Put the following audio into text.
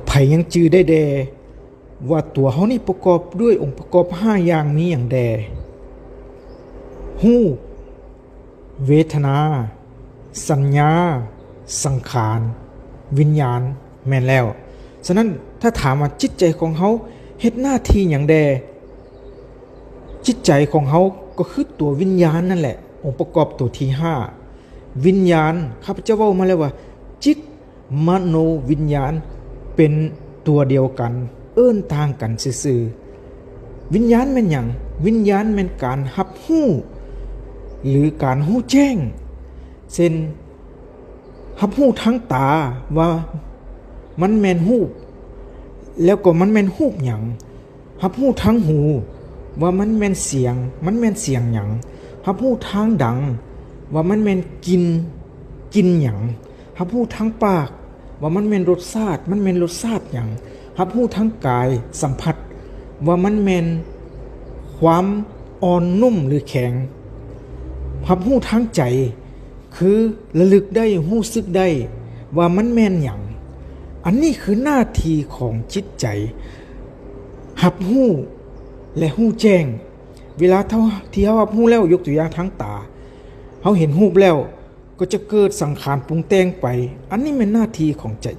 ໃຜຍັງຈື່ໄດ້ແດ່ວ່າຕົວເຮົານີ້ປະກອບດ້ວຍອົງປະກອບຫ້າຢ່າງມີຫຍັງແດ່? ຮູບ, ເວທະນາ, ສັນຍາ, ສັງຂານ, ວິນຍານ. ແມ່ນແລ້ວ. ສະນັ້ນ ຖ້າຖາມວ່າຈິດໃຈຂອງເຮົາເຮັດໜ້າທີ່ຫຍັງແດ່? ຈິດໃຈຂອງເຮົາກໍຄືຕົວວິນຍານນັ້ນແຫຼະ, ອົງປະກອບຕົວທີຫ້າ ວິນຍານ. ຂ້າພະເຈົ້າເວົ້າມາແລ້ວວ່າ ຈິດ, ມະໂນວິນຍານ ເປັນຕົວດຽວກັນ, ເອີ້ນຕ່າງກັນຊື່ໆ. ວິນຍານແມ່ນຫຍັງ? ວິນຍານແມ່ນການຮັບຮູ້ ຫຼື ການຮູ້ແຈ້ງ. ເຊັ່ນ ຮັບຮູ້ທາງຕາວ່າມັນແມ່ນຮູບ, ແລ້ວກໍມັນແມ່ນຮູບຫຍັງ. ຮັບຮູ້ທາງຫູວ່າມັນແມ່ນສຽງ, ມັນແມ່ນສຽງຫຍັງ. ຮັບຮູ້ທາງດັງວ່າມັນແມ່ນກິ່ນ, ກິ່ນຫຍັງ. ຮັບຮູ້ທາງປາກວ່າມັນແມ່ນລົດຊາດ, ມັນແມ່ນລົດຊາດຫຍັງ. ຮັບຮູ້ທາງກາຍສຳຜັດວ່າມັນແມ່ນຄວາມອ່ອນນຸ້ມ ຫຼື ແຂງ. ຮັບຮູ້ທາງໃຈ ຄືລະລຶກໄດ້, ຮູ້ສຶກໄດ້ວ່າມັນແມ່ນຫຍັງ. ອັນນີ້ຄືໜ້າທີ່ຂອງຈິດໃຈ, ຮັບຮູ້ ແລະ ຮູ້ແຈ້ງ. ເວລາເຮົາ, ທີ່ເຮົາຮັບຮູ້ແລ້ວ, ຍົກຕົວຢ່າງທາງຕາ, ເຮົາເຫັນຮູບແລ້ວ ກໍຈະເກີດສັງຂານປຸງແຕ່ງໄປ. ອັນນີ້ແມ່ນໜ້າທີ່ຂອງໃຈ,